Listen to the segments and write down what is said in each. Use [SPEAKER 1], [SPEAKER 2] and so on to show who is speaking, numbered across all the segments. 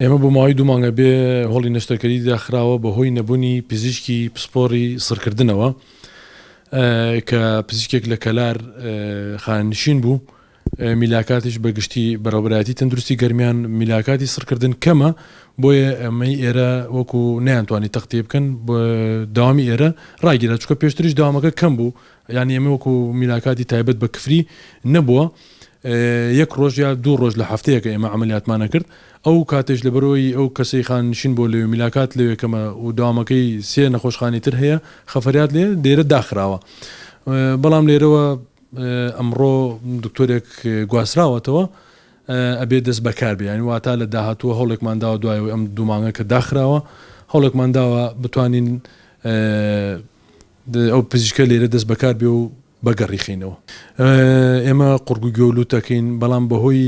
[SPEAKER 1] ئێمە بۆ ماوەی دوو مانگە بێ هۆڵی نەشتەرگەری داخراوە بەهۆی نەبوونی پزیشکی پسپۆڕی سڕکردنەوە کە پزیشکێک لە کەلار خانەنشین بوو میلاکاتیش بە گشتی بەڕێوەبەرایەتی تەندروستی گەرمیان میلاکاتی سڕکردن کەمە بۆیە ئەمەی ئێرە وەکو نەیانتوانی تەختیە بکەن داوامی ئێرە ڕاگیرا چونکە پێشتریش داوامەکە کەم بوو یانی ئێمە وەکو میلاکاتی تایبەت بە کفری نەبووە یەک ڕۆژ یا دوو ڕۆژ لە هەفتەیەکە ئێمە عەمەلیاتمان ئەکرد ئەو کاتەیش لەبەرئەوەی ئەو کەسەی خانەنشین بووە لەوێ میلاکات لەوێ کەمە و دەوامەکەی سێ نەخۆشخانەی تر هەیە خەفەریات لێ لێرە داخراوە بەڵام لێرەوە ئەمڕۆ دکتۆرێک گواستراوەتەوە ئەبێ دەست بەکار بێ یانی واتا لە داهاتووە هەوڵێکمان داوە دوای ئەوەی ئەم دوو مانگە کە داخراوە هەوڵێکمان داوە بتوانین ئەو پزیشکە لێرە دەست بەکار بێ و بەگەڕی خەینەوە. ئێمە قوڕگ و گوێ و لوت ئەکەین، بەڵام بەهۆی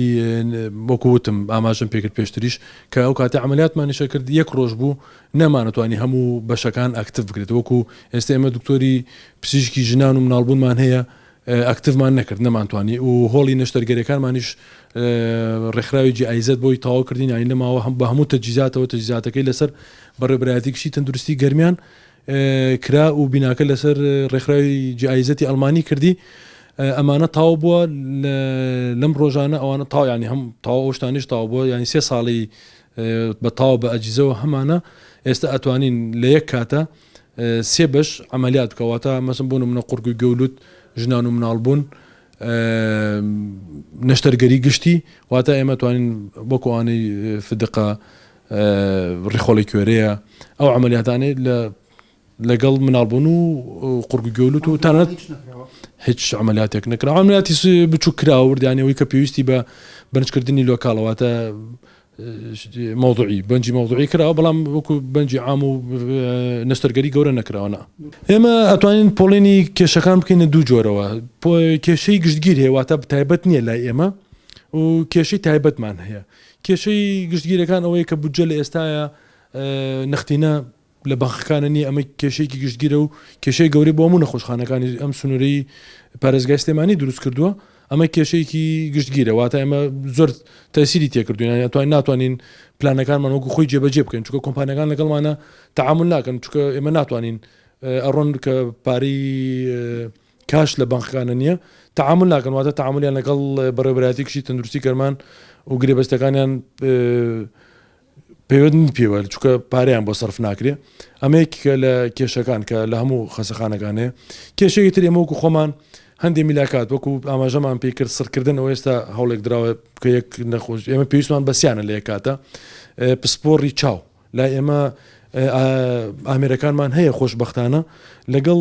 [SPEAKER 1] وەکو وتم ئاماژەم پێکرد پێشتریش کە ئەو کاتەی عەمەلیاتمانیش ئەکرد یەک ڕۆژ بوو نەمانەتوانی هەموو بەشەکان ئەکتڤ بکرێت وەکو ئێستا ئێمە دکتۆری پزیشکی ژنان و مناڵبوونمان هەیە ئەکتڤمان نەکرد نەمانتوانی و هۆڵی نەشتەرگەریەکانمانیش ڕێکخراوی جی ئایزەد بۆی تەواو کردین یانی لەماوە هەم بە هەموو تەجهیزاتەوە تەجهیزاتەکەی لەسەر بەڕێوەبەرایەتی گشتی تەندروستی گەرمیان کرا و بیناکە لەسەر ڕێکخراوی جیایزەتی ئەڵمانی کردی ئەمانە تاو بووە لەم ڕۆژانە ئەوانە تاو ینی هەم تاو ئەو شتانیش تاو بووە ینی سێ ساڵی بە تاو بە ئەجیزەوە هەمانە ئێستا ئەتوانین لە یەک کاتە سێ بەش عملیات بکەواتە مەسم بۆ منە قورگ و گەولوت ژنان و مناڵ بوون نەشتەرگەری گشتی واتە ئێمە توانین وەکوانەی فدقە ڕیخۆڵەی کوێرەیە ئەو عملیاتانەی لە لەگەڵ مناڵبوون و قورگ و گوێ و تەنانەت هیچ عملیاتێک نەکرا عملیاتی بچوک کرا وردیانی ئەوەی کە پێویستی بە بەنجکردنی لۆکاڵەواتە مەوزوعی بەنجی مەوزوعی کراوە بەڵام وەکو بەنجی عام و نەشتەرگەری گەورە نەکراوە نا ئێمە ئەتوانین پۆڵێنی کێشەکان بکەینە دوو جۆرەوە کێشەی گشتگیر هەیە واتە تایبەت نییە لای ئێمە و کێشەی تایبەتمان هەیە کێشەی گشتگیرەکان ئەوەیە کە بودجە لە ئێستایا نەختینە لە بانقەکانە نییە، ئەمە کێشەیەکی گشتگیرە و کێشەی گەورەی بۆ هەموو نەخۆشخانەکانی ئەم سنوورەی پارێزگای سلێمانی دروست کردووە، ئەمە کێشەیەکی گشتگیرە واتە ئێمە زۆر تەسیری تێکردوین یانی ئەتوانین ناتوانین پلانەکانمان وەکو خۆی جێبەجێ بکەین چونکە کۆمپانیاکان لەگەڵمانە تەعامول ناکەن چونکە ئێمە ناتوانین ئەڕۆن کە پارەی کاش لە بانقەکانە نییە تەعامول ناکەن واتە تەعامولیان لەگەڵ بەڕێوەبەرایەتی گشتی تەندروستی کەرمان و گرێبەستەکانیان پەیوەند پێوە چونکە پارەیان بۆ سەرف ناکرێ ئەمە یەکێکە لە کێشەکان کە لە هەموو خەسەخانەکان هەیە کێشەیەکی تر ئێمە وەکو خۆمان هەندێ میلاکات وەکو ئاماژەمان پێی کرد سڕکردن ئەوە ئێستا هەوڵێک دراوە کە یەک نەخۆش ئێمە پێویستمان بەسیانە لە یەک کاتە پسپۆڕی چاو لای ئێمە ئامێرەکانمان هەیە خۆشببختانە لەگەڵ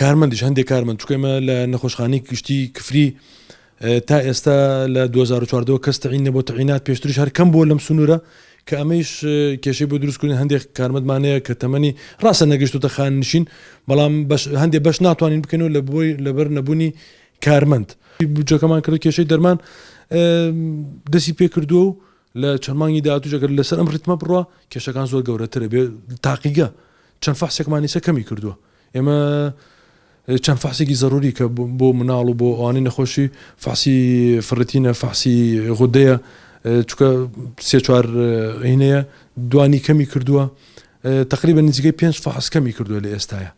[SPEAKER 1] کارمەندیش هەندێک کارمەند چونکە ئێمە لە نەخۆشخانەی گشتی کفری تا ئێستا لە 2014 کەس تعین نەبوو تعینات پێشتریش هەر کەم بووە لەم سنوورە کە ئەمەیش کێشەی بۆ دروستکردن هەندێک کارمەندمانەیە کە تەمەنی ڕاستە نەگەشتوتە خاننشین بەڵام بەش هەندێک بەش ناتوانین بکەین و لە بۆی لەبەر نەبوونی کارمەند بودجەکەمان کرد کێشەی دەرمان دەستی پێکردووە و لە چەند مانگی داهاتووش ئەگەر لەسەر ئەم ڕیتمە بڕوا کێشەکان زۆر گەورەترە بێ تاقیگە چەند فەحسێکمان ئیسە کەمی کردووە ئێمە چەند فەحسێکی زەروری کە بۆ مناڵ و بۆ ئەوانەی نەخۆشی فەحسی فڕتینە فەحسی غودەیە چکە سێ چوار هینەیە دوانی کەمی کردووە تقریبا نزیکەی پێنج فەحس کەمی کردووە لە ئێستاە.